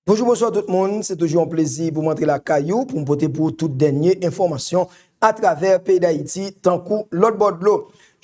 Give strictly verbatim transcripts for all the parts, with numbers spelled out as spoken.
Bonjou, bonswa tout moun. Se toujou yon plezi pou m antre lakay ou, pou m pote pou ou tout dènye enfòmasyon atravè peyi Dayiti, tankou lòt bò dlo.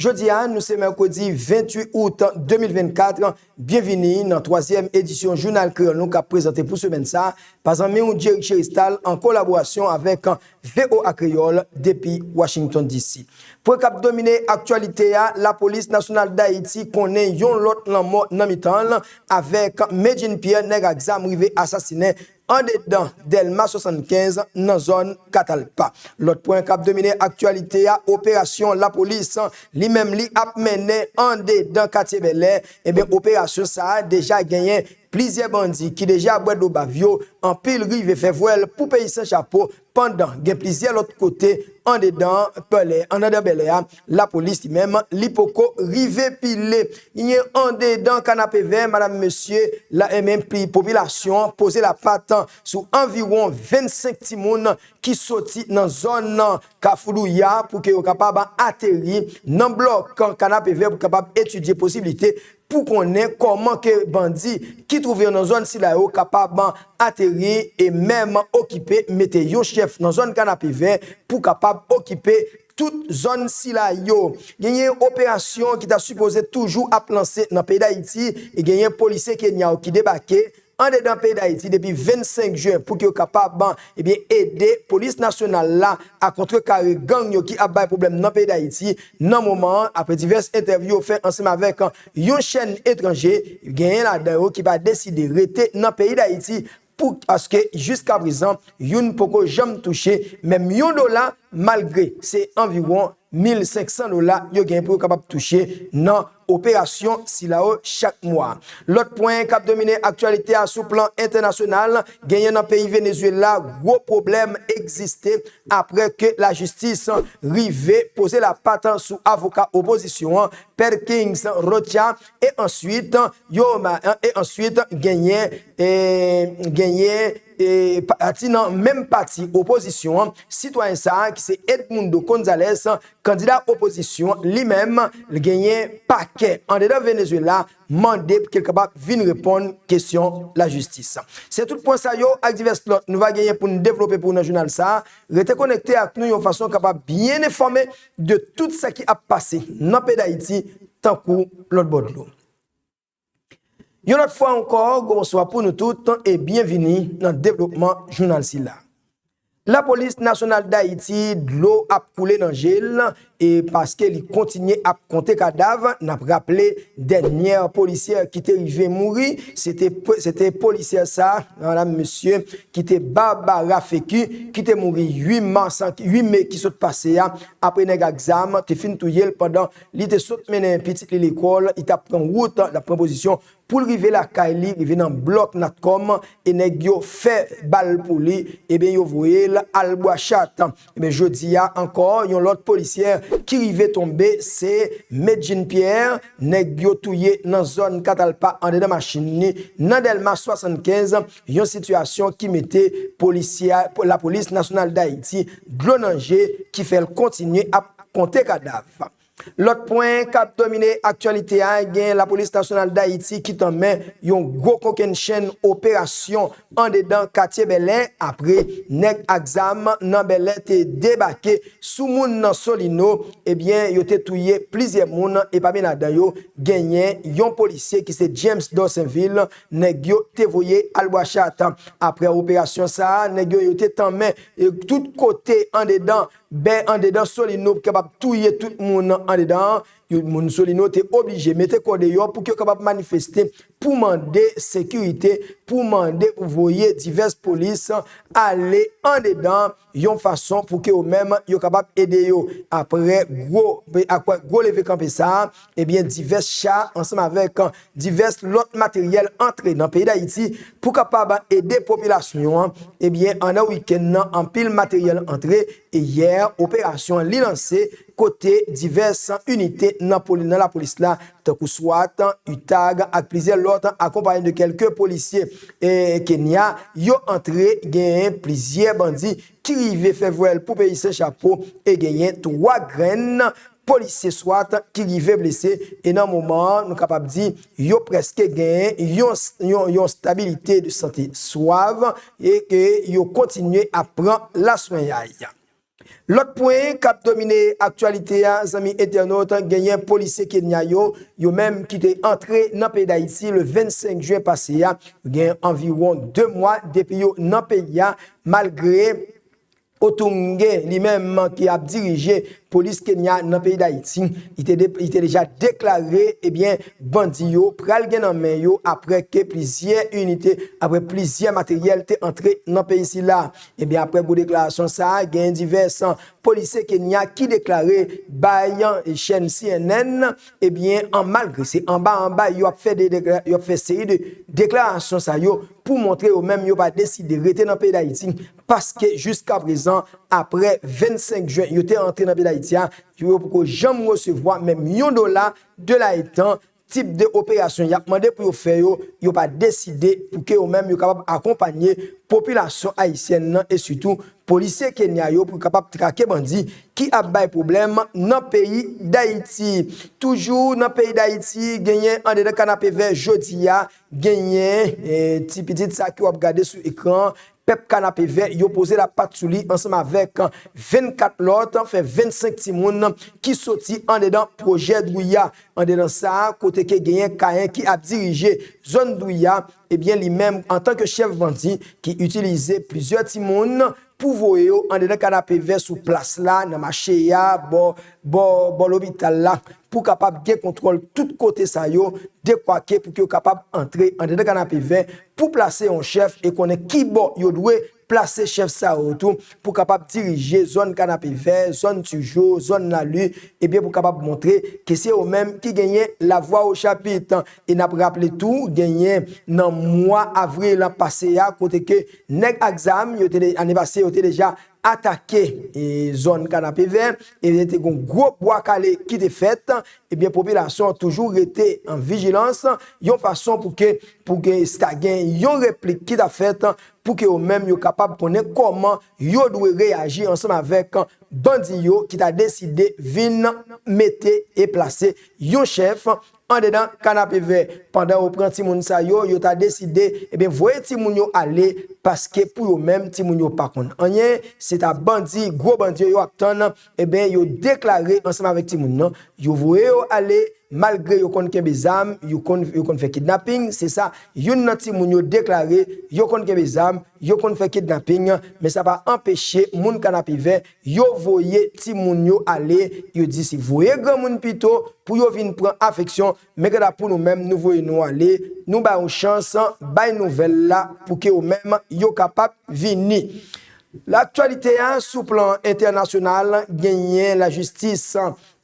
Jodi a, nou se mèkredi venntuit out de mil vennkat. Byenvini nan twazyèm edisyon Jounal Kreyòl nou k ap prezante pou semèn sa a pa zanmi w Jerry Cheristal an kolaborasyon avèk V O A Kreyòl depi Washington D C. Pwen k ap domine aktyalite a, Lapolis Nasyonal Dayiti konnen yon lòt lanmò nan mitan l, avèk Medjine Pierre, nèg ak zam rive asasinen andedan Dèlma swasannkenz nan zòn Katalpa. Lòt pwen k ap domine aktyalite a, operasyon lapolis li menm li ap mennen andedan katye Bèlè. Ebyen, operasyon sa a deja genyen plizyè bandi ki deja bwè dlo bav yo, anpil rive fè vwèl pou peyi san chapo, pandan gen plizyè lòt kote andedan Bèlè, andedan Bèlè a, lapolis li menm, li poko rive pile. Genyen andedan Kanapevè, madanm, mesye, la, e menm pi popilasyon an poze lapat sou anviwon vennsenk timoun ki soti nan zòn Kafou Douya pou ke yo kapab ateri nan blòk Kanapevè pou kapab etidye posiblite pou konnen kòman ke bandi ki twouve yo nan zòn sila yo kapab ateri e menm okipe mete yon chèf nan zòn Kanapevè pou kapab okipe tout zòn sila yo. Genyen operasyon ki ta sipoze toujou ap lanse nan peyi Dayiti e genyen polisye Kenya yo ki debake andedan peyi Dayiti depi vennsenk jen pou ke yo kapab, ebyen, ede polis nasyonal la a kontrekare gang yo ki ap bay pwoblèm nan peyi Dayiti nan moman an, apre divès entèvyou yo fè ansanm avèk yon chèn etranje, genyen ladan yo ki pa deside rete nan peyi Dayiti pou, paske jiska prezan, youn poko janm touche menm yon dola, malgre se anviwon mil senk san dola yo genyen pou yo kapab touche nan operasyon sila yo chak mwa. Lòt pwen k ap domine aktyalite a sou plan entènasyonal, genyen nan peyi Venezuela, gwo pwoblèm egziste apre ke lajistis rive poze lapat sou avoka opozisyon an, Perkins Rocha, e answit, yo, e answit genyen, e, genyen, e, pati nan menm pati opozisyon an, sitwayen sa a ki se Edmundo Gonzalez, kandida opozisyon, li menm, li genyen pakè andedan Venezuela, mande pou ke l kapab vin reponn kesyon lajistis. Se tout pwen sa yo ak divès lòt nou va genyen pou n devlope pou w nan jounal sa a. Rete konekte ak nou yon fason kapab byen enfòme de tout sa ki ap pase nan peyi Dayiti, tankou lòt bò dlo. Yon lòt fwa ankò, gwo bonswa pou nou tout e byenvini nan devlopman jounal sila. Lapolis Nasyonal Dayiti, dlo ap koule nan je l, e paske li kontinye ap konte kadav. N ap raple, dènyè polisyè ki te rive mouri, se te, se te polisyè sa, madanm, mesye, ki te Barbara Feku, ki te mouri uit mas, uit me ki sot pase a, apre nèg ak zam te fin touye l pandan li te sot mennen pitit li lekòl, li t ap pran wout, l ap pran pozisyon pou l rive lakay li, rive nan blòk Natcom, e nèg yo fè bal pou li, ebyen, yo voye l al Bwachat. Ebyen, jodi a ankò, yon lòt polisyè ki rive tonbe, se Medjine Pierre, nèg yo touye nan zòn Katalpa andedan machin li, nan Dèlma swasannkenz, yon sitiyasyon ki mete polisyè, lapolis nasyonal Dayiti, dlo nan je, ki fè l kontinye ap konte kadav. Lòt pwen k ap domine aktyalite a, gen Lapolis Nasyonal Dayiti ki tanmen yon gwo kokennchenn operasyon andedan katye Bèlè apre nèg ak zam nan Bèlè te debake sou moun nan Solino. Ebyen, yo te touye plizyè moun, e pami ladan yo, genyen yon polisye ki se James Dorsainville, nèg yo te voye al Bwachat. Apre operasyon sa a, nèg yo, yo te tanmen, e, tout kote andedan bè andedan Solino pou kapab touye tout moun andedan an. Yo, moun Solino te oblije mete kò deyò pou ke yo kapab manifeste, pou mande sekirite, pou mande pou voye divès polis ale andedan yon fason pou ke yo menm yo kapab ede yo. Apre gwo, apre gwo leve kanpe sa a, ebyen, divès cha ansanm avèk divès lòt materyèl antre nan peyi Dayiti pou kapab ede popilasyon an. Ebyen, andan wikenn nan, anpil materyèl antre e yè, operasyon an li lanse kote divès inite nan poli-, nan lapolis la, tankou swat, utag ak plizyè lòt, akonpaye de kèlke polisye, e, Kenya, yo antre, genyen plizyè bandi ki rive fè vwèl pou peyi Sen Chapo e genyen twa grenn polisye SWAT ki rive blese, e nan moman an, nou kapab di, yo prèske genyen yon, yon, yon stabilite de sante swav, e ke yo kontinye ap pran laswenyay. Lòt pwen k ap domine aktyalite a, zanmi entènot, genyen polisye Kenya yo, yo menm ki te antre nan peyi Dayiti le vennsenk jen pase a, gen anviwon de mwa depi yo nan peyi a, malgre Otunge, li menm ki ap dirije polis Kenya nan peyi Dayiti, li te, de, li te deja deklare, ebyen, bandi yo pral gen nan men yo apre ke plizyè inite, apre plizyè materyèl te antre nan peyi sila. Ebyen, apre gwo deklarasyon sa a, gen divès polisye Kenya ki deklare bay chèn C N N, ebyen, an malgre se anba anba yo ap fè de, de, yo ap fè seri de deklarasyon sa yo pou montre yo menm yo pa deside rete nan peyi Dayiti, paske jiska prezan, apre vennsenk jen yo te antre nan peyi Dayiti a, yo poko janm resevwa menm yon dola de la etan tip de operasyon y ap mande pou yo fè yo, yo pa deside pou ke yo menm yo kapab akonpanye popilasyon ayisyèn nan e sitou polisye Kenya yo pou kapab trake bandi ki ap bay pwoblèm nan peyi Dayiti. Toujou nan peyi Dayiti, genyen andedan Kanapevè jodi a, genyen eh, ti pitit sa ke w ap gade sou ekran, pèp Kanapevè, yo poze lapat sou li ansanm avèk vennkat lòt, fè vennsenk timoun ki soti andedan pwojè Dwouya. Andedan sa a, kote ke genyen Kayen ki ap dirije zòn Dwouya, ebyen, li menm, antanke chèf bandi ki itilize plizyè timoun pou voye yo andedan Kanapevè sou plas la, nan mache a, bò, bò, bò lopital la, pou kapab gen kontwòl tout kote sa yo, dekwake pou ke yo kapab antre andedan Kanapevè pou plase yon chèf e konnen ki bò yo dwe plase chèf sa yo tou pou kapab dirije zòn Kanapevè, zòn Tijo, zòn Lali, ebyen pou kapab montre ke se yo menm ki genyen lavwa o chapit. E n ap raple tou, genyen nan mwa avril pase a, kote ke nèg ak zam yo te de, ane pase, yo te deja atake e, zòn Kanapevè, e te gen gwo bwa kale ki te fèt, ebyen, popilasyon an toujou rete an vijilans, yon fason pou ke, pou ke ta gen yon replik ki ta fèt, pou ke yo menm yo kapab konnen kòman yo dwe reyaji ansanm avèk bandi yo ki ta deside vin mete e plase yon chèf andedan Kanapevè. Pandan yo pran timoun sa yo, yo ta deside, ebyen, voye timoun yo ale, paske pou yo menm, timoun yo pa konn anyen, se ta bandi, gwo bandi yo ap tann, ebyen, yo deklare ansanm avèk timoun nan, yo voye yo ale, malgre yo konn kenbe zam, yo konn, yo konn fè kidnaping, se sa, youn nan timoun yo deklare, yo konn kenbe zam, yo konn fè kidnaping, men sa pa anpeche moun Kanapevè, yo voye timoun yo ale, yo di se voye granmoun pito pou yo vin pran afeksyon, men kanta pou nou menm, nou voye nou ale, nou ba yo chans, bay nouvèl la pou ke yo menm, yo kapab vini. Laktyalite a sou plan entènasyonal, genyen lajistis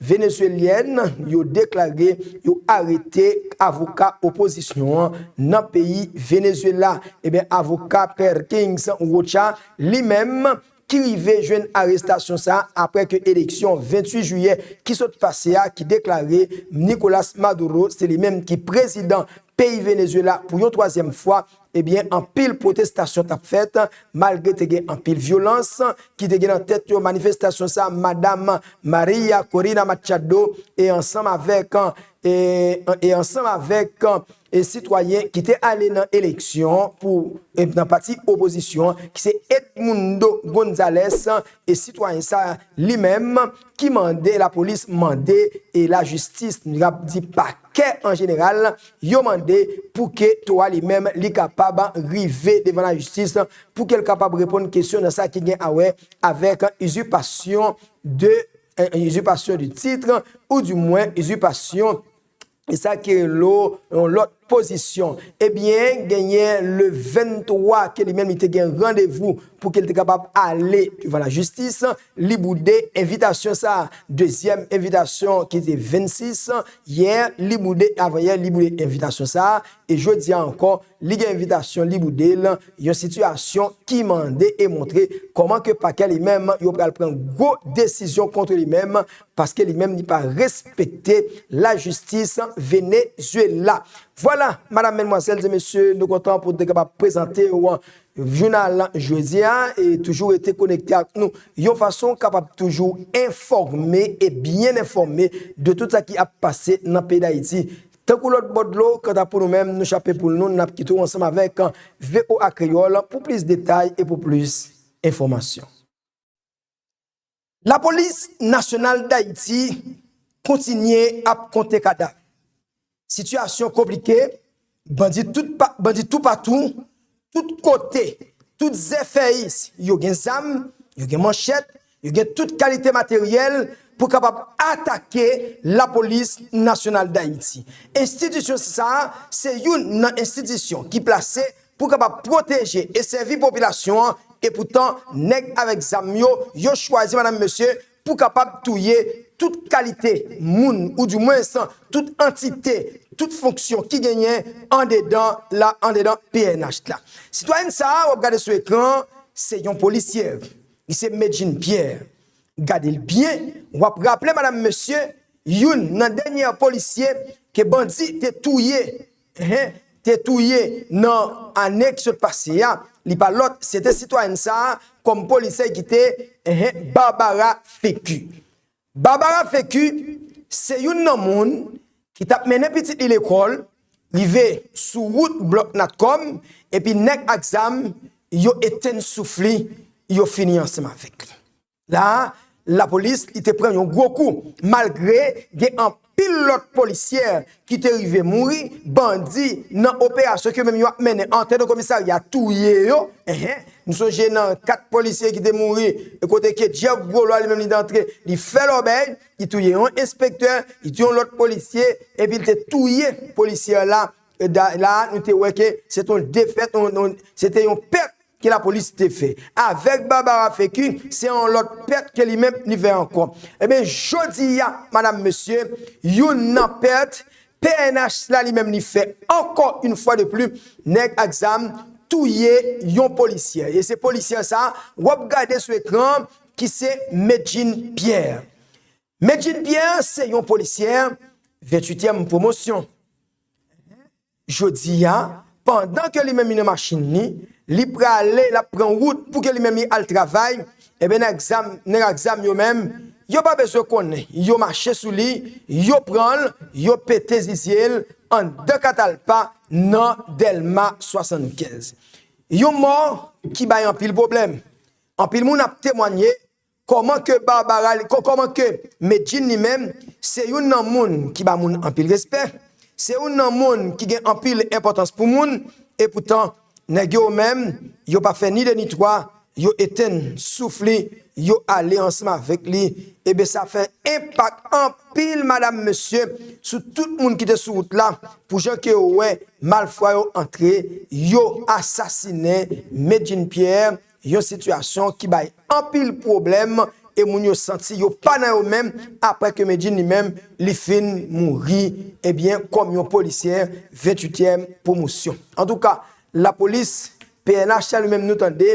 venezuelyèn, yo deklare yo arete avoka opozisyon an nan peyi Venezuela. Ebyen, avoka Perkins Rocha, li menm, ki rive jwenn arestasyon sa a apre ke eleksyon venntuit jiyè ki sot pase a ki deklare Nicolas Maduro se li menm ki prezidan peyi Venezuela pou yon twazyèm fwa, ebyen, anpil pwotestasyon t ap fèt, malgre te gen anpil vyolans ki te gen nan tèt yo manifestasyon sa a, Madam Maria Corina Machado e ansanm avèk, e, e ansanm avèk, e sitwayen ki te ale nan eleksyon pou, e nan pati opozisyon an, ki se Edmundo Gonzalez, e sitwayen sa a li menm ki mande, lapolis mande, e lajistis, n ap di pakè an jeneral, yo mande pou ke Toa li menm li kapab rive devan lajistis, pou ke l kapab reponn kesyon nan sa ki gen a wè avèk izipasyon de, eh, izipasyon de tit, ou di mwen izipasyon e sa ki rele yon lòt pozisyon. Ebyen, genyen le venntwa ke li menm li te gen randevou pou ke l te kapab ale devan lajistis, li boude envitasyon sa a. Dezyèm envitasyon ki te vennsis, yè, li boude, avanyè, li boude envitasyon sa a. E jodi a ankò, li gen envitasyon, li boude l, yon sitiyasyon ki mande e montre kòman ke pakè li menm, yo pral pran gwo desizyon kont li menm, paske li menm li pa respekte lajistis Venezuela. Vwala, madam, medmwazèl e mesye, nou kontan pou nou te kapab prezante w jounal jodi a e toujou rete konekte ak nou yon fason kapab toujou enfòme e byen enfòme de tout sa ki ap pase nan peyi Dayiti. Tankou lòt bò dlo, kanta pou nou menm, nou chape poul nou, n ap kite w ansanm avèk V O A Kreyòl pou plis detay e pou plis enfòmasyon. Lapolis Nasyonal Dayiti kontinye ap konte kadav. Sitiyasyon konplike, bandi tout pa, bandi toupatou, tout kote, tout zèfèyis, yo gen zam, yo gen manchèt, yo gen tout kalite materyèl pou kapab atake Lapolis Nasyonal Dayiti. Enstitisyon sa a se youn nan enstitisyon ki plase pou kapab pwoteje e sèvi popilasyon an. Epoutan, nèg avèk zam yo, yo chwazi, madam, mesye, pou kapab touye tout kalite moun, oudimwens tout antite, tout fonksyon ki genyen andedan la, andedan P N H la. Sitwayèn sa a, w ap gade sou ekran, se yon polisyè. Li se Medjine Pierre. Gade l byen, w ap raple, madam, mesye, youn nan dènyè polisye ke bandi te touye, enhen, te touye nan ane ki sot pase a, li pa lòt, se te sitwayèn sa a, kòm polisye ki te, enhen, Barbara Fecu. Barbara Fecu se youn nan moun ki t ap mennen pitit li lekòl, rive sou wout blòk Natcom, epi nèg ak zam, yo etenn souf li, yo fini ansanm avèk li. La a, lapolis, li te pran yon gwo kou, malgre gen anpil lòt polisyè ki te rive mouri, bandi nan operasyon ke menm yo ap mennen antre nan komisarya touye yo, enhen, nou sonje nan kat polisye ki te mouri, e kote ke Jeff Grolwa li menm li te antre, li fè lòbèy, li touye yon enspektè, li touye yon lòt polisye, epi li te touye polisyè la, e da, la a, nou te wè ke se te yon defèt, yon, yon, se te yon pèt ke lapolis te fè. Avèk Barbara Fecu, se yon lòt pèt ke li menm li fè ankò. Ebyen, jodi a, madam, mesye, youn nan pèt P N H la li menm li fè ankò yon fwa de pli, nèg ak zam touye yon polisyè. E se polisyè sa a, w ap gade sou ekran, ki se Medjine Pierre. Medjine Pierre se yon polisyè venntuityèm pwomosyon. Jodi a, pandan ke li menm li nan machin li, li prale, l ap pran wout pou ke li menm li al travay, ebyen, nèg zam, nèg ak zam yo menm, yo pa bezwen konnen. Yo mache sou li, yo pran l, yo pete zizye l anndan Katalpa nan Dèlma swasannkenz. Yon mò ki bay anpil pwoblèm. Anpil moun ap temwanye kòman ke Barbara, kò-, kòman ke Medjine li menm, se youn nan moun ki ba moun anpil respè, se youn nan moun ki gen anpil enpòtans pou moun, epoutan, nèg yo menm, yo pa fè ni de ni twa, yo etenn souf li, yo ale ansanm avèk li. Ebyen, sa fè enpak anpil, madam, mesye, sou tout moun ki te sou wout la, pou jan ke yo wè malfwa yo antre, yo asasinen Medjine Pierre, yon sitiyasyon ki bay anpil pwoblèm e moun yo santi yo pa nan yo menm apre ke Medjine li menm li fin mouri, ebyen, kòm yon polisyè venntuityèm pwomosyon. Antouka, lapolis, P N H la li menm nou tande,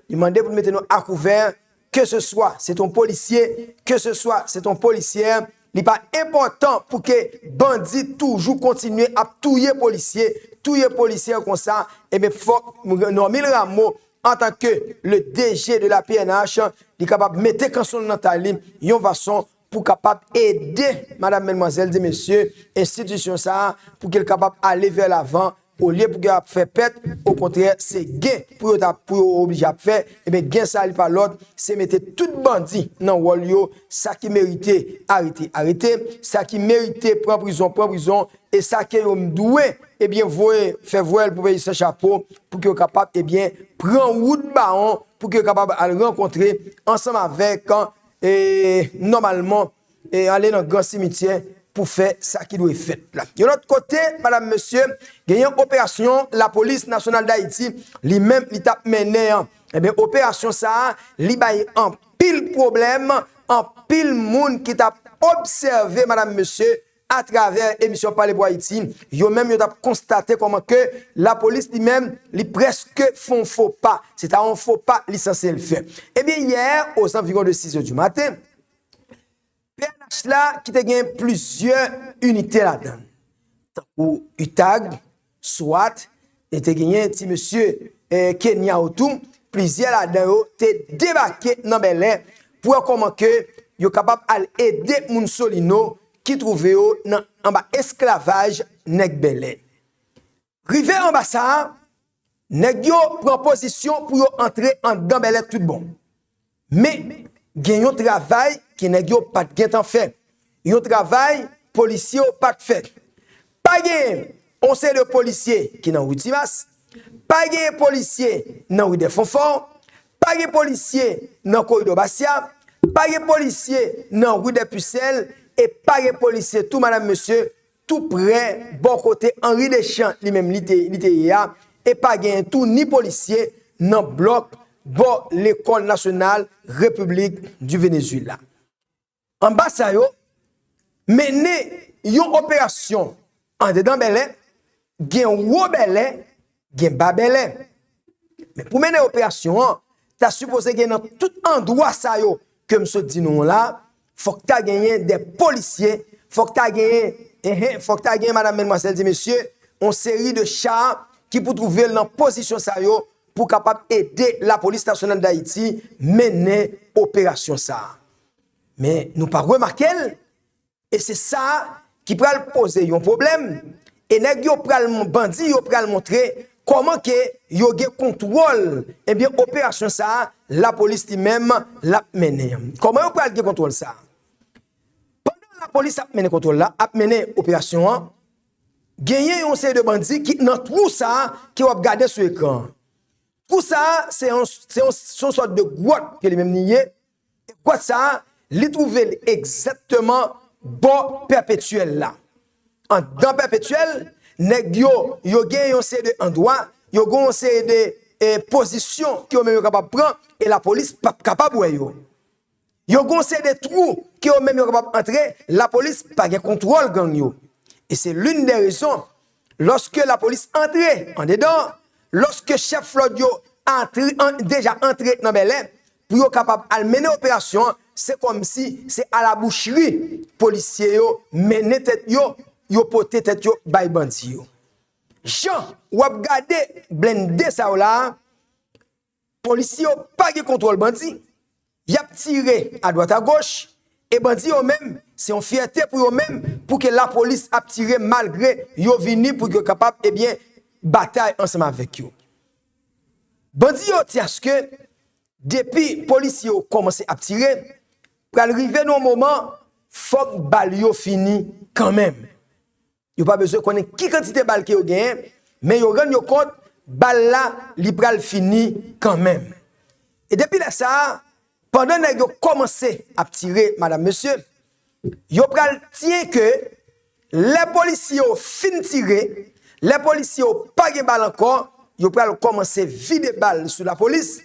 li mande pou l mete nou akouvè, ke se swa se t on polisye, ke se swa se t on polisyè, li pa enpòtan pou ke bandi toujou kontinye ap touye polisye, touye polisyè konsa, ebyen, fòk Normil Rameau, antanke le D G de la P N H, li kapab mete kanson l nan tay li, yon fason pou kapab ede, madam, medmwazèl e mesye, enstitisyon sa a, pou ke l kapab ale vè lavan, olye pou ke ap fè pèt, okontrè, se gen pou yo ta, pou yo oblije ap fè, ebyen, gen sa a li pa lòt, se mete tout bandi nan wòl yo, sa ki merite arete, arete, sa ki merite pran prizon, pran prizon, e sa ke yo dwe, ebyen, voye, fè voye l pou peyi san chapo, pou ke yo kapab, ebyen, pran wout bawon, pou ke yo kapab al rankontre ansanm avèk, e, nòmalman, e, ale nan gran simityè pou fè sa ki dwe fèt la. Yon lòt kote, madam, mesye, genyen operasyon Lapolis Nasyonal Dayiti, li menm, li t ap mennen an. Ebyen, operasyon sa a, li bay anpil pwoblèm, anpil moun ki t ap obsève, madam, mesye, atravè emisyon Pale pou Ayiti, yo menm yo t ap konstate kòman ke lapolis li menm, li prèske fè yon fo pa. Se ta yon fo pa li sanse l fè. Ebyen, yè, ozanviwon de sis è di maten, P N H la ki te gen plizyè inite ladan l, tankou UTAG, swat, e te genyen ti mesye, eh, Kenya yo tou, plizyè ladan yo te debake nan Bèlè pou wè kòman ke yo kapab al ede moun Solino ki twouve yo nan, anba esklavaj nèg Bèlè. Rive anba sa a, nèg yo pran pozisyon pou yo antre anndan Bèlè tout bon. Men, gen yon travay ke nèg yo pa t gentan fè. Yon travay polisye yo pa t fè. Pa gen yon seri de polisye ki nan ri Timas, pa gen polisye nan ri dè Fonfò, pa gen polisye nan koridò Basya, pa gen polisye nan ri dè Pisèl, e pa gen polisye tou, madanm, mesye, tou prè, bò kote Henri Deschamps li menm li te, li te ye a, e pa gen tou ni polisye nan blòk bò Lekòl Nasyonal Repiblik di Venezuela. Anba sa yo mennen yon operasyon andedan Bèlè, gen wo Bèlè, gen ba Bèlè. Men pou mennen operasyon an, ta sipoze gen nan tout andwa sa yo ke m sot di nou an la, fòk ta genyen de polisye, fòk ta genyen, enhen, fòk ta genyen, madanm, medmwazèl, ti mesye, yon seri de cha ki pou twouve l nan pozisyon sa yo pou kapab ede Lapolis Nasyonal d Ayiti mennen operasyon sa a. Men nou pa remake l, e se sa ki pral poze yon pwoblèm, e nèg yo pral, bandi yo pral montre kòman ke yo gen kontwòl, ebyen, operasyon sa a, lapolis li menm l ap mennen. Kòman yo pral gen kontwòl sa a? Pandan lapolis ap mennen kontwòl la, ap mennen operasyon an, genyen yon seri de bandi ki nan twou sa a ke w ap gade sou ekran an. Twou sa a, se yon, se yon, se yon sòt de gwòt ke li menm li ye. E gwòt sa a, li twouve l egzakteman bò Pèpetyèl la. Anndan Pèpetyèl, nèg yo, yo gen yon seri de andwa, yo gen yon seri de, eh, pozisyon ke yo menm yo kapab pran, e lapolis p ap kapab wè yo. Yo gen yon seri de twou ke yo menm yo kapab antre, lapolis pa gen kontwòl gang yo. E se l'une des raisons, lòske lapolis antre andedan, lòske chèf lòd yo antre, an, deja antre nan Bèlè, pou yo kapab al mennen operasyon an, se kòmsi se alabouchri polisye yo mennen tèt yo, yo pote tèt yo bay bandi yo. Jan w ap gade blende sa yo la a, polisye yo pa gen kontwòl bandi. Y ap tire adwat agoch, e bandi yo menm, se yon fyète pou yo menm, pou ke lapolis ap tire malgre yo vini pou yo kapab, ebyen, batay ansanm avèk yo. Bandi yo di aske depi polisye yo kòmanse ap tire, pral rive nan yon moman, fòk bal yo fini kanmenm. Yo pa bezwen konnen ki kantite bal ke yo genyen, men yo rann yo kont, bal la, li pral fini kanmenm. E depi lè sa a, pandan nèg yo kòmanse ap tire, madanm, mesye, yo pral tyen ke lè polisye yo fin tire, lè polisye yo pa gen bal ankò, yo pral kòmanse vide bal sou lapolis.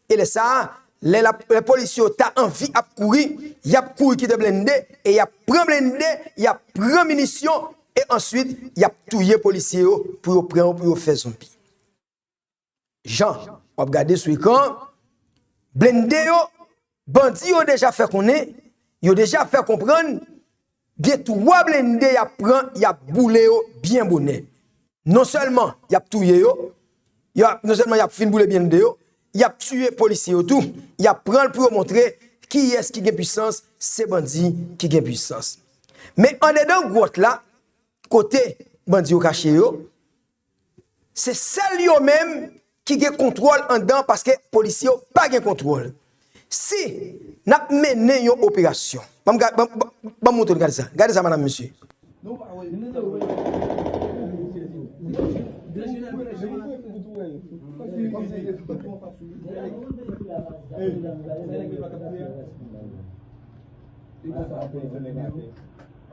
E lè sa a, lè la, lè polisye yo ta anvi ap kouri, y ap kouri kite blende, e y ap pran blende, y ap pran minisyon, e answit, y ap touye polisye yo pou yo pran yo, pou yo fè zonbi. Jan w ap gade sou ekran, blende yo, bandi yo deja fè konnen, yo deja fè konprann, gen twa blende y ap pran, y ap boule yo byen bonè. Non sèlman y ap touye yo, y ap, non sèlman y ap fin boule blende yo, y ap tiye polisye yo tou, y ap pran l pou yo montre kiyès ki gen pwisans, se bandi ki gen pwisans. Men andedan gwòt la, kote bandi yo kache yo, se sèl yo menm ki gen kontwòl anndan, paske polisye yo pa gen kontwòl. Si n ap mennen yon operasyon, ban m ga-, ban, ban, ban m montre w, gade sa, gade sa, madanm, mesye.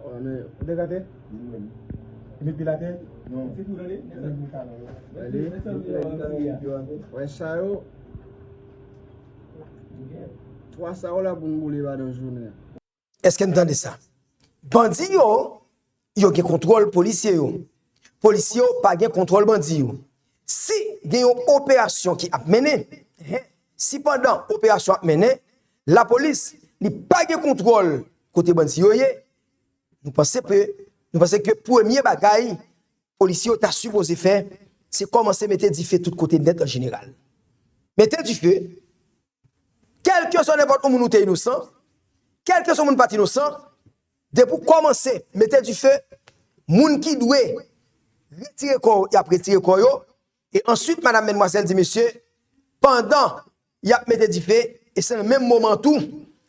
Ou te gate? Met pye l atè? Non. Se pou tande? Gade. Wè sa yo. Twa sa yo la pou n boule pandan jounen an. Èske n tande sa? Bandi yo, yo gen kontwòl polisye yo. Polisye yo pa gen kontwòl bandi yo. Si gen yon operasyon ki ap mennen, si pandan operasyon ap mennen, lapolis, li pa gen kontwòl kote bandi yo ye, nou panse ke, nou panse ke premye bagay, polisye yo ta sipoze fè, se kòmanse mete dife tout kote nèt an jeneral. Mete dife, kèlkeswa nenpòt yon moun ou te inosan, kèlkeswa moun pa t inosan, depi w kòmanse mete dife, moun ki dwe retire kò yo, y ap retire kò yo, e answit, madanm, madmwazèl, di mesye, pandan y ap mete dife, e se nan menm moman tou,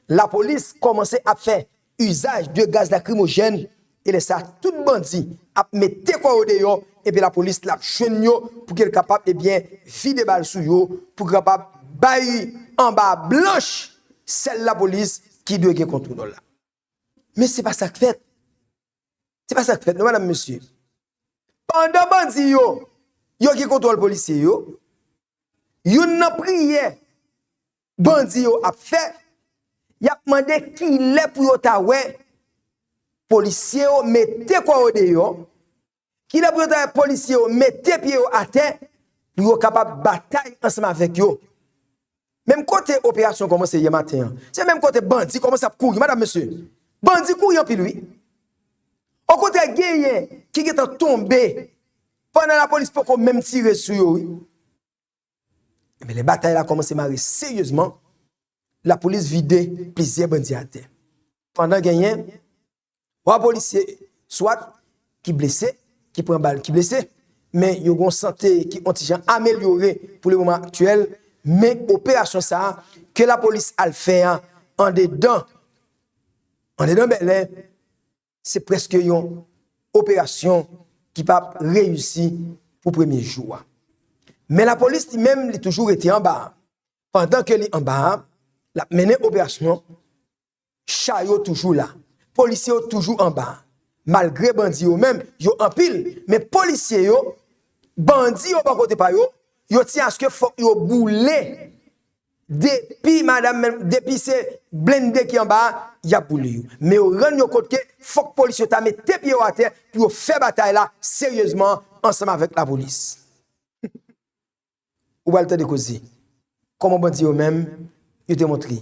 lapolis kòmanse ap fè izaj de gaz lakrimojèn, e lè sa, tout bandi ap mete kò yo deyò, epi lapolis l ap jwenn yo, pou ke l kapab, ebyen, vide bal sou yo, pou kapab bay anba blanch sèl lapolis ki dwe gen kontwòl la. Men se pa sa k fèt. Se pa sa k fèt, non, madanm, mesye. Pandan bandi yo, yo gen kontwòl polisye yo, youn nan priyè bandi yo ap fè, y ap mande kilè pou yo ta wè polisye yo mete kò yo deyò, kilè pou yo ta wè polisye yo mete pye yo atè, pou yo kapab batay ansanm avèk yo. Menm kote operasyon kòmanse yè maten an, se menm kote bandi kòmanse ap kouri, madanm, mesye. Bandi kouri anpil, wi. Okontrè, genyen ki gentan tonbe pandan lapolis poko menm tire sou yo, wi. Ebyen, lè batay la kòmanse mare seryezman, lapolis vide plizyè bandi atè. Pandan genyen twa polisye, swat ki blese, ki pran bal, ki blese, men yo gen yon sante ki yon ti jan amelyore pou le moman aktyèl, men operasyon sa a ke lapolis al fè a andedan, andedan Bèlè, se prèske yon operasyon ki p ap reyisi pou premye jou a. Men lapolis li menm, li toujou rete anba a. Pandan ke li anba a, l ap mennen operasyon, cha yo toujou la. Polisye yo toujou anba a. Malgre bandi yo menm, yo anpil, men polisye yo, bandi yo bò kote pa yo, yo tyen aske fòk yo boule. Depi madanm, menm, depi se blende ki anba a, y ap boule yo. Men yo rann yo kont ke fòk polis yo ta mete pye yo atè pou yo fè batay la seryezman ansanm avèk lapolis. Ou pral tande koze. Kòman bandi yo menm, yo te montre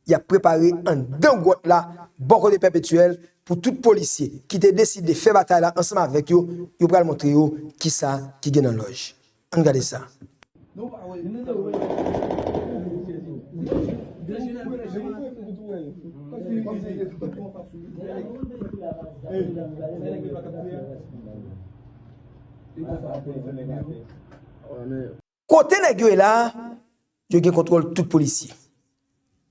y ap prepare anndan gwòt la, bò kote Pèpetyèl, pou tout polisye ki te deside fè batay la ansanm avèk yo, yo pral montre yo kisa ki gen nan lòj. Ann gade sa. Kote nèg yo ye la, yo gen kontwòl tout polisye.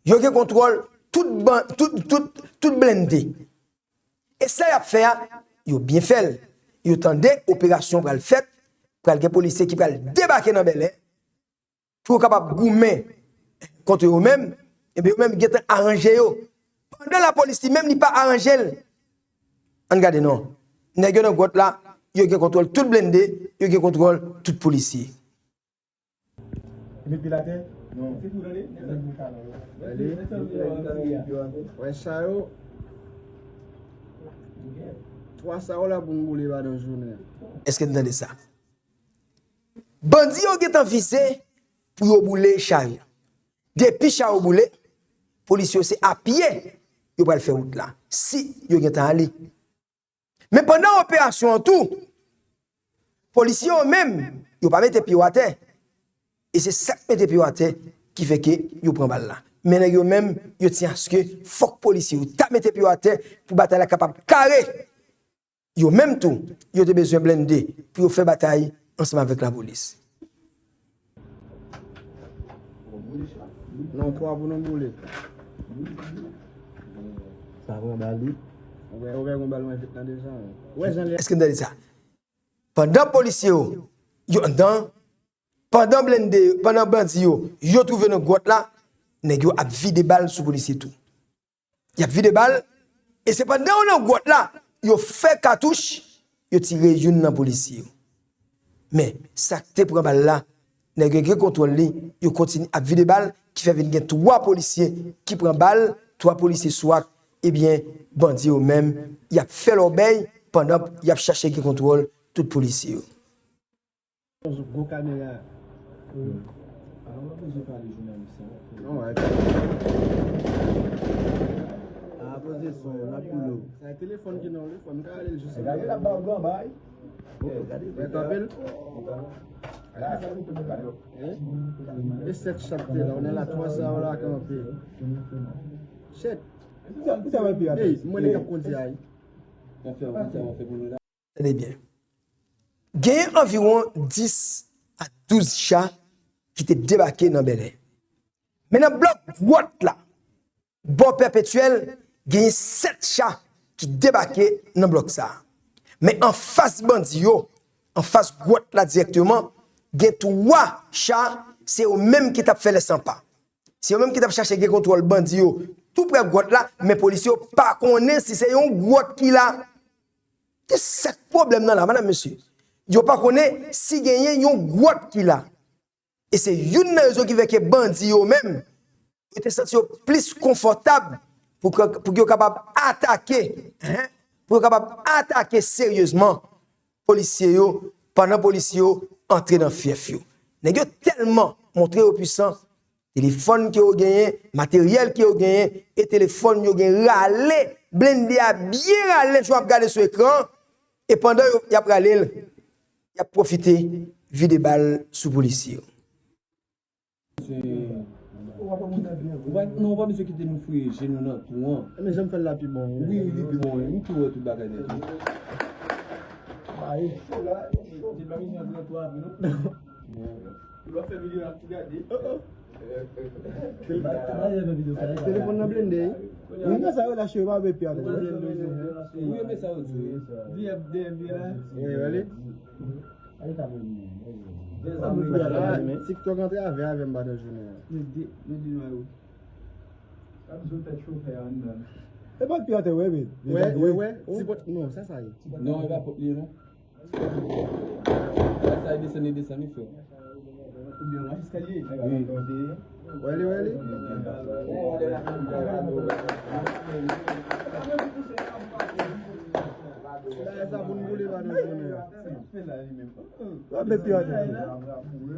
Yo gen kontwòl tout ban, tout, tout, tout blende. E sa y ap fè a, yo byen fè l. Yo tande operasyon pral fèt, pral gen polisye ki pral debake nan Bèlè, pou yo kapab goumen kont yo menm, ebyen yo menm gentan aranje yo. Pandan lapolis li menm li pa aranje l. Ann gade non. Nèg yo nan gwòt la, yo gen kontwòl tout blende, yo gen kontwòl tout polisye. Li met pye l atè? Non. Se pou tande? Gade. Wè sa yo. Twa sa yo la pou n boule pandan jounen an. Èske n tande sa? Bandi yo gentan vize pou yo boule cha yo. Depi cha yo boule, polis yo se a pye yo pral fè wout la. Si yo gentan ale. Men pandan operasyon an tou, polisye yo menm, yo pa mete pye yo atè. E se sa k mete pye yo atè ki fè ke yo pran bal la. Men nèg yo menm, yo tyen aske fòk polisye yo ta mete pye yo atè pou batay la kapab kare. Yo menm tou, yo te bezwen blende pou yo fè batay ansanm avèk lapolis. Non, twa pou nou boule. Sa pran bal wi. Ou wè, ou wè gon bal mwen vit nan deja. Ou wè jan lè. Èske n tande sa? Pandan polisye yo, yo anndan, pandan blende, pandan bandi yo, yo twouve nan gwòt la, nèg yo ap vide bal sou polisye tou. Y ap vide bal, e se pandan yo nan gwòt la, yo fè katouch, yo tire youn nan polisye yo. Men, sa k te pran bal la, nèg yo gen kontwòl li, yo kontinye ap vide bal, ki fè vin gen twa polisye ki pran bal, twa polisye swat, ebyen, bandi yo menm, y ap fè lòbèy pandan y ap chache gen kontwòl tout polisye yo. Gwo kamera. Non, wè. A poze son, n ap boule w. Sa e telefòn ki nan w, telefòn, m ka rele l jis. Gade la, ba w gran bay. Mwen kanpe l. E sèt chat te la, on est là, twa sa yo la kanpe. Shit. Ey, mwen li k ap kondi a. Tande byen. Genyen anviwon dis a douz cha ki te debake nan Bèlè. Men nan blòk Gwòt la, bò Pèpetyèl, genyen sèt cha ki debake nan blòk sa a. Men anfas bandi yo, anfas Gwòt la dirèkteman, gen twa cha, se yo menm ki t ap fè lèsanpa. Se yo menm ki t ap chache gen kontwòl bandi yo tou prè Gwòt la, men polisye yo pa konnen si se yon gwòt ki la. Se sa k pwoblèm nan la, madanm, mesye. Yo pa konnen si genyen yon gwòt ki la. E se youn nan rezon ki fè ke bandi yo menm, yo te santi yo plis konfòtab pou ke, pou ke yo kapab atake, hein, pou yo kapab atake seryezman polisye yo, pandan polisye yo antre nan fyèf yo. Nèg yo tèlman montre yo pwisan, telefòn ke yo genyen, materyèl ke yo genyen, e telefòn yo gen rale, blende a byen rale, jan w ap gade sou ekran an, e pandan yo, y ap rale l, y ap pwofite vide bal sou polisye yo. Ou pa, non, ou pa bezwen kite nou fouye je nou nan twou an. Men jan m fè l la pi bon. Wi, li pi bon, wi. M tou wè tout bagay nèt, wi. Ayi. Li pa bezwen antre nan twou a vre, non. Lè w fè videyo a tou gade. Telefòn nan blende, wi. Wi, men sa yo lache, yo pa vle pi atè. Wi, men sa yo di, wi. Vye, vye, vye la. Wi, wè li. TikTok antre avè avè m pandan jounen an. Yo di nou a yo. Sa m sou tèt chofè a anndan. E pa t pi atè wè men. Wè, wè, wè. Ti pot, non, sa sa ye. Non, e pa pot li non. Sa e desann, e desann, wi frè. Oubyen w a eskalye. Wi. Wè li, wè li. Bagay sa pou n boule pa nou jounen. Sa ap fè la li menm. Yo pa vle pi atè.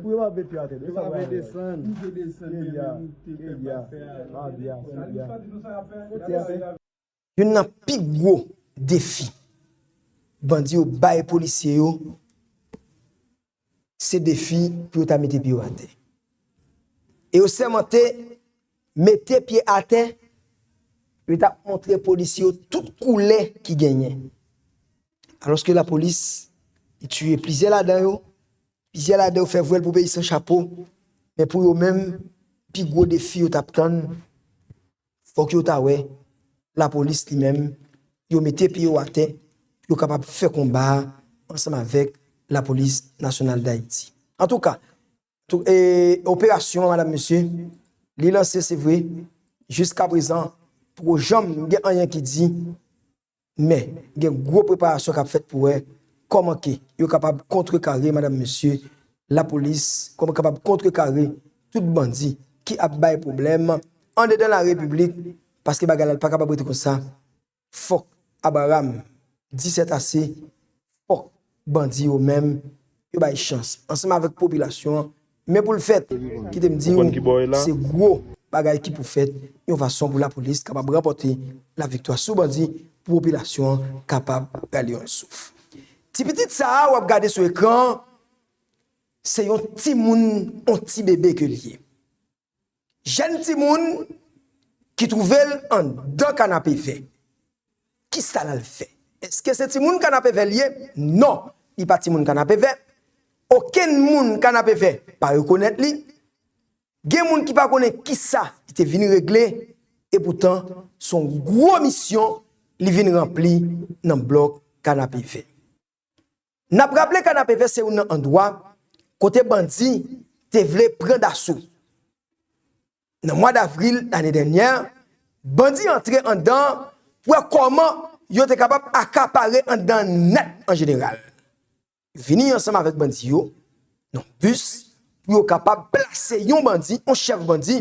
Pou yo pa vle pi atè. Yo pa vle desann. Yo vle desann, men moute, fè pa fè a. Sa di nou sa y ap fè. Youn nan pi gwo defi bandi yo bay polisye yo, se defi pou yo ta mete pye yo atè. E yo sèmante mete pye atè, yo t ap montre polisye yo tout koulè ki genyen. Alòske lapolis, li tiye plizyè ladan yo, plizyè ladan yo fè vwèl pou peyi san chapo, men pou yo menm, pi gwo defi yo t ap tann, fòk yo ta wè lapolis li menm, yo mete pye yo atè, pou yo kapab fè konba a ansanm avèk Lapolis Nasyonal d Ayiti. Antouka, tou, e, operasyon an, madanm, mesye, li lanse, se vre, jiskaprezan, poko janm gen anyen ki di, men gen gwo preparasyon k ap fèt pou wè kòman ke yo kapab kontrekare, madanm, mesye, lapolis, kòman kapab kontrekare tout bandi ki ap bay pwoblèm andedan larepiblik, paske bagay la pa kapab rete konsa. Fòk Abraram di sètase, fòk bandi yo menm yo bay chans ansanm avèk popilasyon an. Men pou l fèt, kite m di w, se gwo bagay ki pou fèt yon fason pou lapolis kapab ranpòte laviktwa sou bandi, pou popilasyon an kapab rale yon souf. Ti pitit sa a w ap gade sou ekran an, se yon timoun, yon ti bebe ke l ye. Jèn timoun ki twouve l anndan kanapevè. Kisa l al fè? Èske se timoun kanapevè l ye? Non, li pa timoun kanapevè. Okenn moun kanapevè pa rekonèt li. Gen moun ki pa konnen kisa li te vin regle, epoutan, se yon gwo misyon li vin ranpli nan blòk kanapevè. N ap raple kanapevè se youn nan andwa kote bandi te vle pran daso. Nan mwa davril lane dènyè, bandi antre anndan pou wè kòman yo te kapab akapare anndan nèt an jeneral. Yo vini ansanm avèk bandi yo nan bis pou yo kapab plase yon bandi, yon chèf bandi,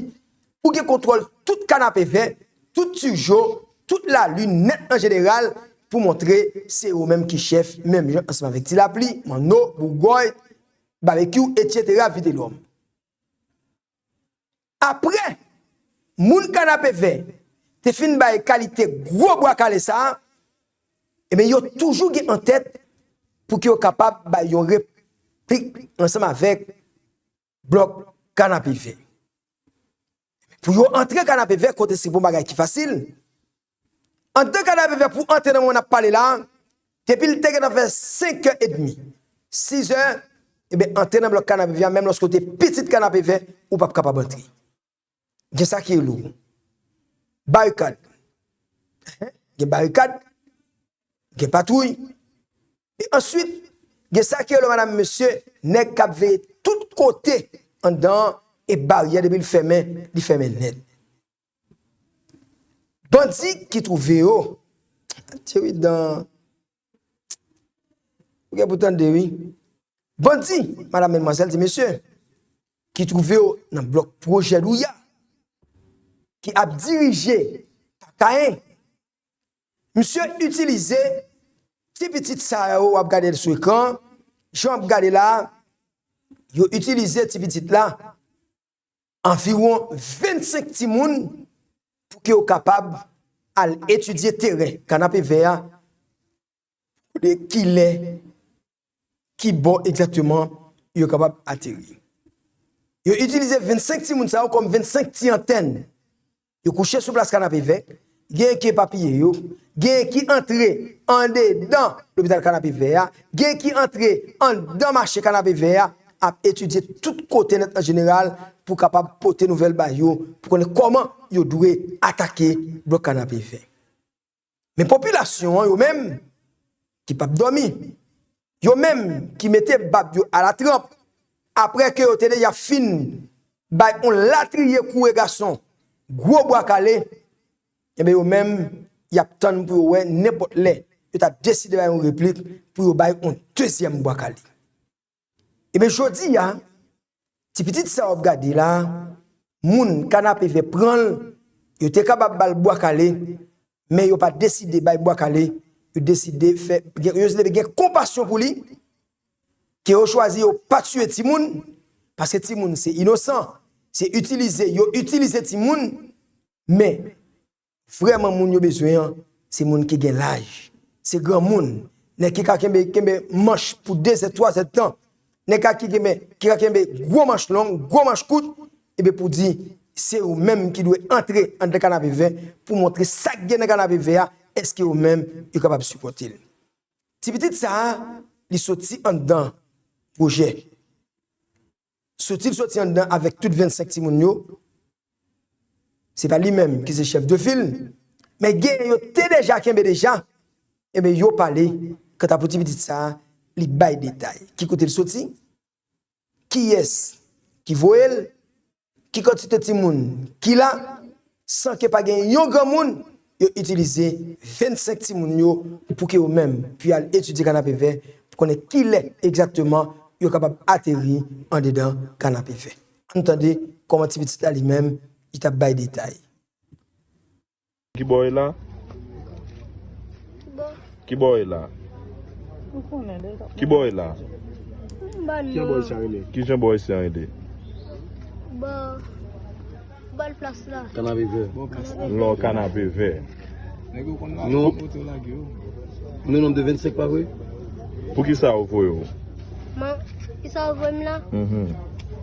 pou gen kontwòl tout kanapevè, tout tijo, tout lali nèt an jeneral, pou montre se yo menm ki chèf, menm jan ansanm avèk Ti Lapli, Manno, Bougòy, Babekyou, etsetera, Vitelòm. Apre moun kanapevè te fin bay kalite gwo bwa kale sa a, ebyen, yo toujou gen an tèt pou ke yo kapab bay yon replik ansanm avèk blòk Kanapevè. Pou yo antre Kanapevè, kote se pou bagay ki fasil. Antre Kanapevè, pou antre nan moman n ap pale la, depi l te gentan fè senk è edmi, sis è, ebyen, antre nan blòk Kanapevè a, menm lòske w te pitit Kanapevè, ou p ap kapab antre. Gen sa ki rele w barikad. Gen barikad, gen patwouy. E answit, gen sa ki rele w, madanm, mesye, nèg k ap veye tout kote anndan an, e baryè depi l fèmen, li fèmen nèt. Bandi ki twouve yo, Thierry dan, ou gen pou tande, wi. Bandi, madanm, madmwazèl, ti mesye, ki twouve yo nan blòk Pwojè Douya, ki ap dirije pa Kayen. Misye itilize ti pitit sa yo w ap gade sou ekran, jan w ap gade la, yo itilize ti pitit la, anviwon vennsenk timoun pou ke yo kapab al etidye teren Kanapevè a, pou de kilè, ki bò egzakteman yo kapab ateri. Yo itilize vennsenk timoun sa yo kòm vennsenk ti antèn. Yo kouche sou plas Kanapevè, genyen ki epapiye yo, genyen ki antre andedan lopital Kanapevè a, genyen ki antre anndan mache Kanapevè a, ap etidye tout kote nèt an jeneral pou kapab pote nouvèl ba yo, pou konnen kòman yo dwe atake blòk Kanapevè. Men popilasyon an, yo menm, ki p ap dòmi, yo menm ki mete bab yo alatranp, apre ke yo te deja fin bay yon latriye koure gason, gwo bwa kale, enben, yo menm, y ap tann pou yo wè nenpòt lè yo ta deside bay yon replik pou yo bay yon dezyèm bwa kale. Ebyen, jodi a, ti pitit sa w ap gade la, moun Kanapevè pran l, yo te kapab ba l bwa kale, men yo pa deside bay bwa kale, yo deside fè, gen, yo deside gen konpasyon pou li, ke yo chwazi yo pa tiye timoun, paske timoun se inosan, se itilize, yo itilize timoun, men vrèman moun yo bezwen an, se moun ki gen laj, se granmoun, nèg ki ka kenbe, kenbe manch pou de zè, twa zè tan, nèg ka ki kenbe, ki ka kenbe gwo manch long, gwo manch kout, ebyen pou di, se ou menm ki dwe antre anndan Kanapevè pou montre sa k gen nan Kanapevè a, èske ou menm yo kapab sipòte l. Ti pitit sa a, li soti anndan pwojè. Soti l soti anndan avèk tout vennsenk timoun yo. Se pa li menm ki se chèf de fil, men genyen yo te deja kenbe deja. Ebyen, yo pale, kanta pou ti pitit sa a, li bay detay. Ki kote l soti? Kiyès ki voye l? Ki kantite timoun ki la? San ke pa gen yon granmoun, yo itilize vennsenk timoun yo pou ke yo menm, pou y al etidye Kanapevè, pou konnen kilè egzakteman yo kapab ateri andedan Kanapevè. Ann tande kòman ti pitit la li menm, li t ap bay detay. Ki bò w ye la? Ki bò? Ki bò w ye la? Ki bò w ye la? Ki bò isi a rele? Ki jan bò isi a rele? Bò, bò plas la. Kanapevè. Lò Kanapevè. Nou, nou nonm de vennsenk, pa vre? Poukisa yo voye w? Man, kisa yo voye m la? Mhm.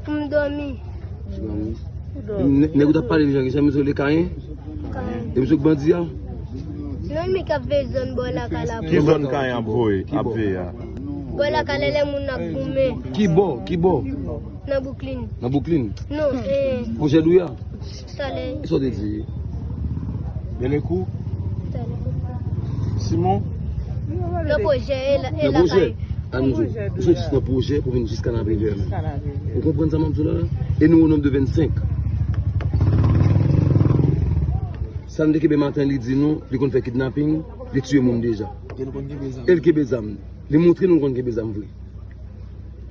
Pou m dòmi. Nè-, nèg ou t ap pale deja, ki sa misye rele Kayen? Kayen. E misye k bandi a? Se menm li k ap veye zòn bò lakay la. Ki zòn Kayen ap voye, ap veye a? Bò lakay la, lè moun ap goumen. Ki bò? Ki bò? Nan Brooklyn. Nan Brooklyn? Non, e. Pwojè Douya? Salèy. Kisa w te di? Bèlèkou? Salèy. Simon? Nan pwojè, e la, e lakay. Nan pwojè? Ann di w, ou soti nan pwojè pou vin jis Kanapevè menm. Ou konprann sa m ap di w la? E nou o nonb de vennsenk. Sa n te kenbe maten, li di nou, li konn fè kidnaping, li tiye moun deja. E l konn kenbe zam. E l kenbe zam. Li montre nou l konn kenbe zam vre.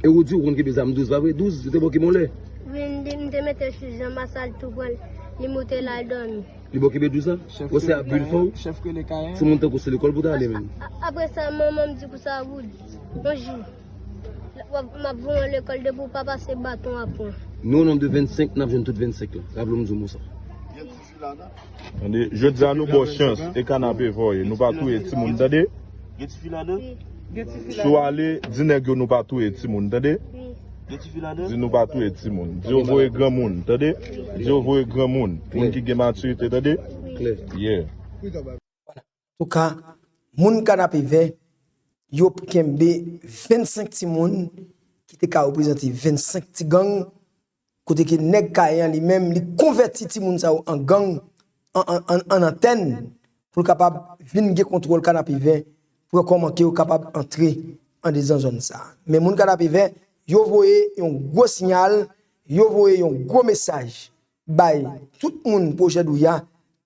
E ou di ou konn kenbe zam douz, pa vre? Douz, ou te bò kenbe yon lè. Wi, m te, m te mete sou janm, sa l tou pran l, li moute l al dòmi. Li bò kenbe douz la? Wè se abri l fè w? Chèf rele Kayen. Se moun tankou se lekòl pou ta ale menm. A, a, apre sa, manman m di konsa, Wood, yon jou, w ap, m ap voye w lekòl depi w pa pase baton w ap pran. Nou o nonb de vennsenk, n ap jwenn tout vennsenk lan. Raple w m di w mo sa. Tande, jodi a nou ba w chans, e Kanapevè w ye, nou pa touye timoun, tande? Gen tifi ladan? Wi. Si w ale, di nèg yo nou pa touye timoun, tande? Gen ti fi ladan? Di nou pa touye timoun. Di yo voye granmoun, tande? Di yo voye granmoun. Moun ki gen matirite, tande? Klè. Yeah. Antouka, moun Kanapevè, yo kenbe vennsenk timoun ki te ka reprezante vennsenk ti gang, kote ke nèg Kayen an li menm, li konvèti timoun sa yo an gang, an, an, an, an antèn, pou l kapab vin gen kontwòl Kanapevè, pou wè kòman ke yo kapab antre andedan zòn sa. Men moun Kanapevè, yo voye yon gwo siyal, yo voye yon gwo mesaj bay tout moun pwojè Douya,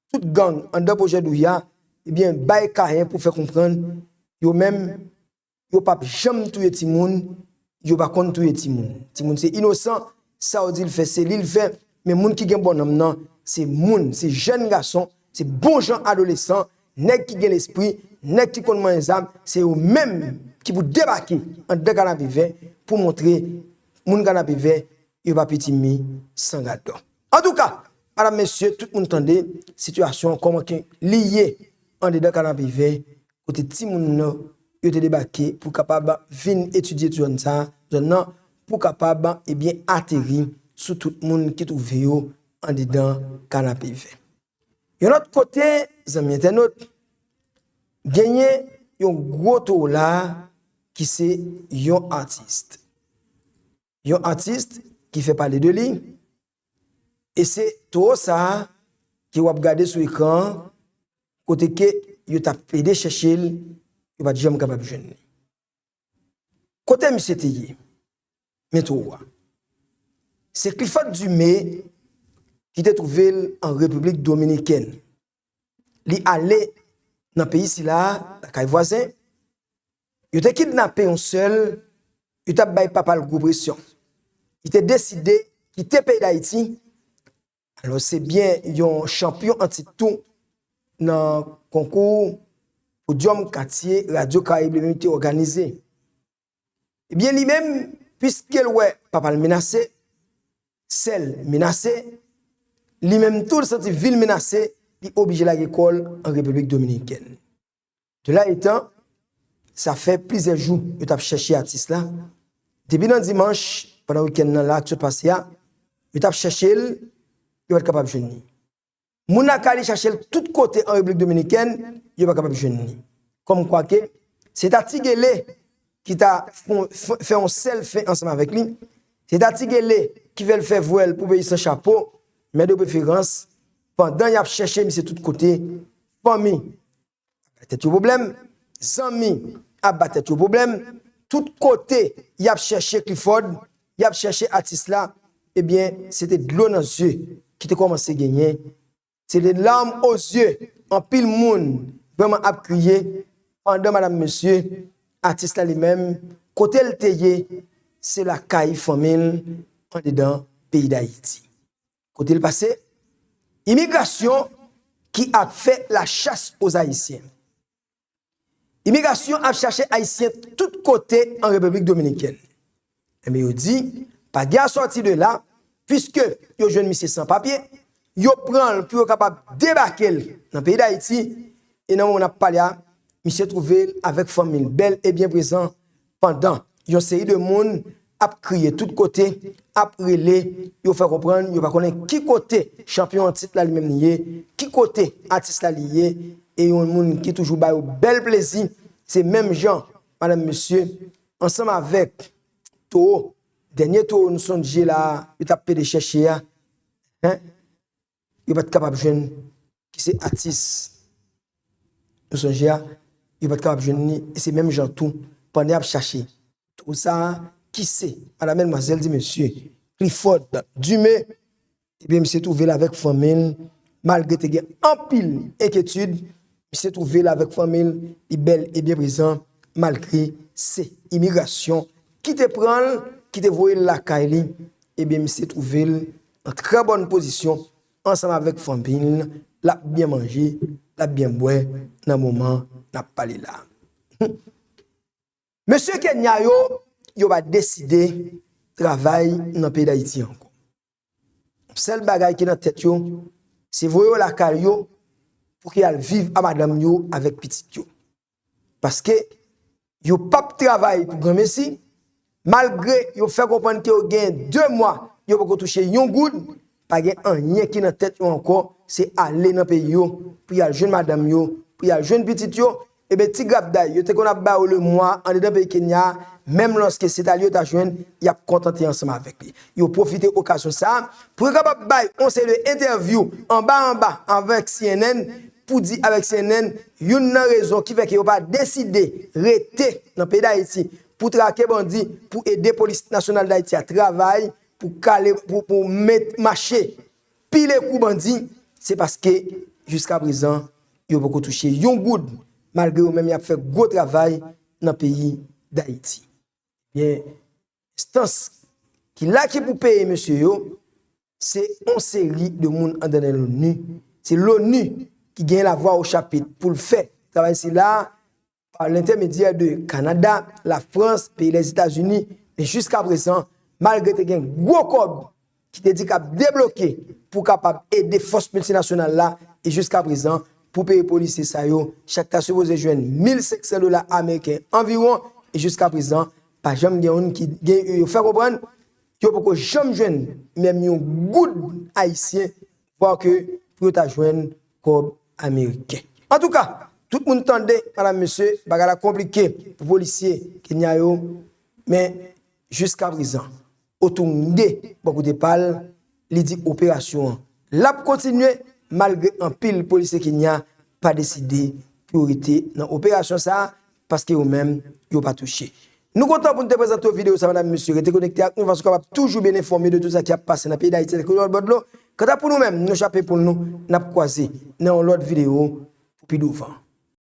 tout gang anndan pwojè Douya, ebyen, bay Kayen pou fè konprann, yo menm, yo p ap janm touye timoun, yo pa konn touye timoun. Timoun se inosan, sa yo di l fè, se li l fè, men moun ki gen bon nanm nan, se moun, se jèn gason, se bon jan adolesan, nèg ki gen lespri, nèg ki konn manyen zam, se yo menm ki pou debake anndan Kanapevè pou montre moun Kanapevè yo pa piti mi san gadò. Antouka, madam, mesye, tout moun tande sitiyasyon an kòman ke li ye andedan Kanapevè, kote timoun nan yo te debake pou kapab vin etidye zòn sa, zòn nan, pou kapab, ebyen, ateri sou tout moun ki twouve yo andedan Kanapevè. Yon lòt kote, zanmi entènot, genyen yon gwo towo la ki se yon atis. Yon atis ki fè pale de li, e se towo sa a ke w ap gade sou ekran an, kote ke yo t ap plede chèche l, yo pa t janm kapab jwenn li. Kote misye te ye? Men towo a. Se Clifford Dumé ki te twouve l an Repiblik Dominikèn. Li ale nan peyi sila a, lakay vwazen. Yo te kidnape yon sè l, yo t ap bay papa l gwo presyon. Li te deside kite peyi Dayiti. Alò, se byen yon chanpyon an tit tou nan konkou Podyòm Katye Radyo Karayib li menm te òganize. Ebyen, li menm, piske l wè papa l menase, sè l menase, li menm tou l santi vi l menase, li oblije lage kò l an Repiblik Dominikèn. De la etan, sa fè plizyè jou yo t ap chèche atis la. Depi nan dimanch, pandan wikenn nan la k sot pase a, yo t ap chèche l, yo pa t kapab jwenn li. Moun lakay li chache l tout kote an Repiblik Dominikèn, yo pa kapab jwenn li. Kòmkwa ke se ta Ti Gele ki ta fon- f- fè yon sèl fen ansanm avèk li. Se ta Ti Gele ki fè l fè vwèl pou peyi san chapo, men de preferans, pandan y ap chèche misye tout kote, fanmi ap ba tèt yo pwoblèm, zanmi ap ba tèt yo pwoblèm, tout kote y ap chèche Clifford, y ap chèche atis la, ebyen, se te dlo nan zye ki te kòmanse genyen. Se te larmes aux yeux, anpil moun vrèman ap kriye, pandan, madam, mesye, atis la li menm, kote l te ye, se lakay fanmi l, andedan peyi Dayiti. Kote l pase? Imigrasyon ki ap fè la chasse aux Haïtiens. Imigrasyon ap chache Ayisyen tout kote an Repiblik Dominikèn. Ebyen, yo di, pa gen asòti de la, piske yo jwenn misye san papye, yo pran l pou yo kapab debake l nan peyi Dayiti, e nan moman n ap pale a, misye twouve l avèk fanmi l bèl e byen prezan, pandan yon seri de moun ap kriye tout kote, ap rele, yo fè konprann yo pa konnen ki kote chanpyon an tit la li menm li ye, ki kote atis la li ye, e yon moun ki toujou ba yo bèl plezi, se menm jan, madam, mesye, ansanm avèk towo, dènye towo nou sonje la, yo t ap pede chèche a, en, yo pa t kapab jwenn, ki se atis nou sonje a, yo pa t kapab jwenn li, e se menm jan tou, pandan y ap chache towo sa a, ki se, madam, madmwazèl, di mesye, Clifford Dumé, ebyen, misye twouve l avèk fanmi l, malgre te gen anpil enkyetid, misye twouve l avèk fanmi l, li bèl e byen prezan, malgre se imigrasyon ki te pran l, ki te voye l lakay li, ebyen, misye twouve l an trè bòn pozisyon, ansanm avèk fanmi l, l ap byen manje, l ap byen bwè nan moman n ap pale la. Mesye Kenya yo, yo pa deside travay nan peyi Dayiti ankò. Sèl bagay ki nan tèt yo, se voye yo lakay yo pou ke y al viv a madanm yo avèk pitit yo. Paske yo p ap travay pou granmesi, malgre yo fè konprann ke yo gen de mwa, yo poko touche yon goud, pa gen anyen ki nan tèt yo ankò, se ale nan peyi yo, pou y al jwenn madanm yo, pou y al jwenn pitit yo, Ebyen, ti grapday, yo te konn ap ba yo lemwa andedan peyi Kenya, menm lòske se ta li yo ta jwenn, y ap kontante ansanm avèk li. Yo pwofite okazyon sa a pou yo kapab bay yon seri de entèvyou anba anba avèk C N N, pou di avèk C N N, youn nan rezon ki fè ke yo pa deside rete nan peyi Dayiti pou trake bandi, pou ede Polis Nasyonal Dayiti a travay, pou kale, pou, pou met mache pile kou bandi, se paske jiska prezan, yo poko touche yon goud, malgre yo menm y ap fè gwo travay nan peyi Dayiti. Ebyen, enstans ki la ki pou peye mesye yo, se yon seri de moun anndan nan Loni. Se Loni ki gen lavwa o chapit pou l fè travay sila, pa lentèmedyè de Kanada, Lafrans, peyi Lèzetazini, men jiska prezan, malgre te gen gwo kòb ki te di k ap debloke pou kapab ede fòs miltinasyonal la, e jiska prezan, pou peye polisye sa yo, chak ta sipoze jwenn mil senk san dola ameriken anviwon, e jiska prezan, pa janm gen youn ki gen, yo fè konprann, yo poko janm jwenn menm yon goud ayisyen, vwa ke pou yo ta jwenn kòb ameriken. Antouka, tout moun tande, madam, mesye, bagay la konplike pou polisye Kenya yo, men jiska prezan, Otunge, bò kote pa l, li di operasyon an l ap kontinye, malgre anpil polisye Kenya pa deside pou yo rete nan operasyon sa a, paske yo menm, yo pa touche. Nou kontan pou n te prezante w videyo sa, madam, mesye. Rete konekte ak nou, paske w kapab toujou byen enfòme de tout sa ki ap pase nan peyi Dayiti, ak lòt bò dlo. Kanta pou nou menm, nou chape poul nou, n ap kwaze nan yon lòt videyo pou pi douvan.